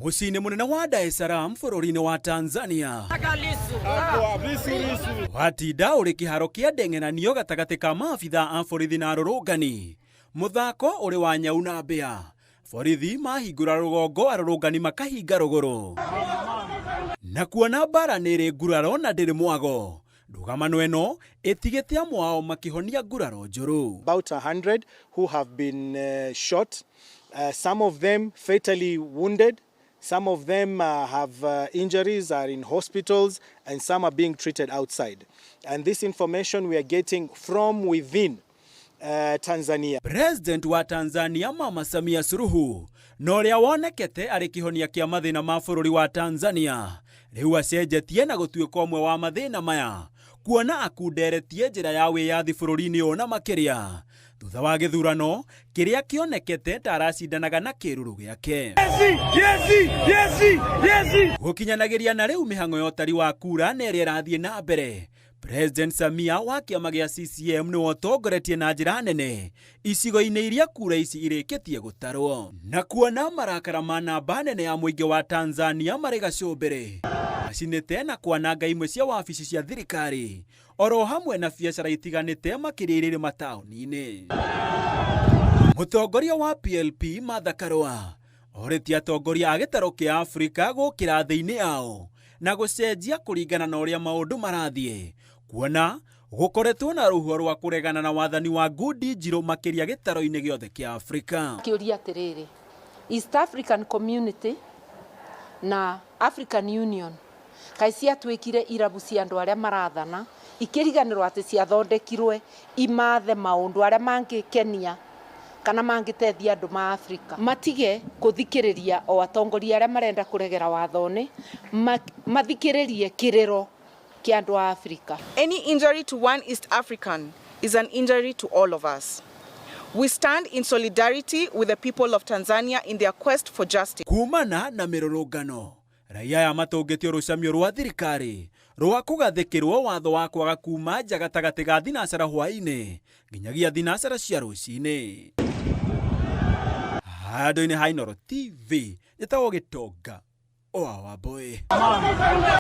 Mũciĩ-inĩ mũnene wa Dar es Salaam bũrũri-inĩ wa Tanzania, watinda ũrĩ kĩharo kĩa ndeng'eranio gatagatĩ ka maabitha a borithi na arũrũngani, mũthako ũrĩ wa nyau na mbĩa. Borithi mahingũra rũgongo, arũrũngani makahinga rũgũrũ. Na kuona mbara nĩ ĩrĩ nguraro na ndĩrĩ mwago, ndũgamano ĩno ĩtigĩte amwe ao makĩhonia nguraro njũru. About 100 who have been shot, some of them fatally wounded, some of them have injuries, are in hospitals, and some are being treated outside. And this information we are getting from within Tanzania. President wa Tanzania Mama Samia Suluhu na ũrĩa wonekete arĩ kĩhonia kĩa mathĩna ma bũrũri wa Tanzania rĩu acenjetie na gũtuĩka ũmwe wa mathĩna maya, kuona akunderetie njĩra ya wĩyathi bũrũri-inĩ ũyũ, na makĩria thutha wa gĩthurano kĩrĩa kĩonekete ta aracindanaga na kĩruru gĩake. Gũkinyanagĩria na rĩu mĩhang'o ya ũtari wa kura na ĩrĩa ĩrathiĩ na mbere, President Samia wa kĩama gĩa CCM nĩwe ũtongoretie na njĩra nene icigo-inĩ iria kura ici irĩkĩtie gũtarwo. Na kuona marakara ma namba nene ya mũingĩ wa Tanzania marĩ gacũmbĩrĩ, macinĩte na kwananga imwe cia wabici cia thirikari oro hamwe na biacara itiganĩte, makĩria iria irĩ mataũni-inĩ. Mũtongoria wa PLP Martha Karua orĩtie atongoria a gĩtarũ kĩa Afrika gũkĩra thĩ-inĩ yao na gũcenjia kũringana na ũrĩa maũndũ marathiĩ, kuona gũkoretwo na rũhuho rwa kũregana na wathani wa ngundi njirũ makĩria gĩtaro-inĩ gĩothe kĩa Afrika. Kĩũria atĩrĩrĩ, East African Community na African Union kaĩ ciatuĩkire irabu cia andũ arĩa marathana, ikĩriganĩrwo atĩ ciathondekirwe imathe maũndũ arĩa mangĩkenia kana mangĩteithia andũ ma Afrika? Matige kũthikĩrĩria o atongoria arĩa marenda kũregera watho-inĩ, mathikĩrĩrie kĩrĩro kĩa andũ a Afrika. Any injury to one East African is an injury to all of us. We stand in solidarity with the people of Tanzania in their quest for justice. Kumana na mĩrũrũngano, raia aya matũngĩtio rũcamio rwa thirikari rwa kũgathĩkĩrwo watho wa kwaga kuma nja gatagatĩ ga thinacara hwaĩ-inĩ nginyagia thinacara cia rũcinĩ. Handũ-inĩ ha Inooro TV, njĩtagwo Gĩtonga wa Wambũi.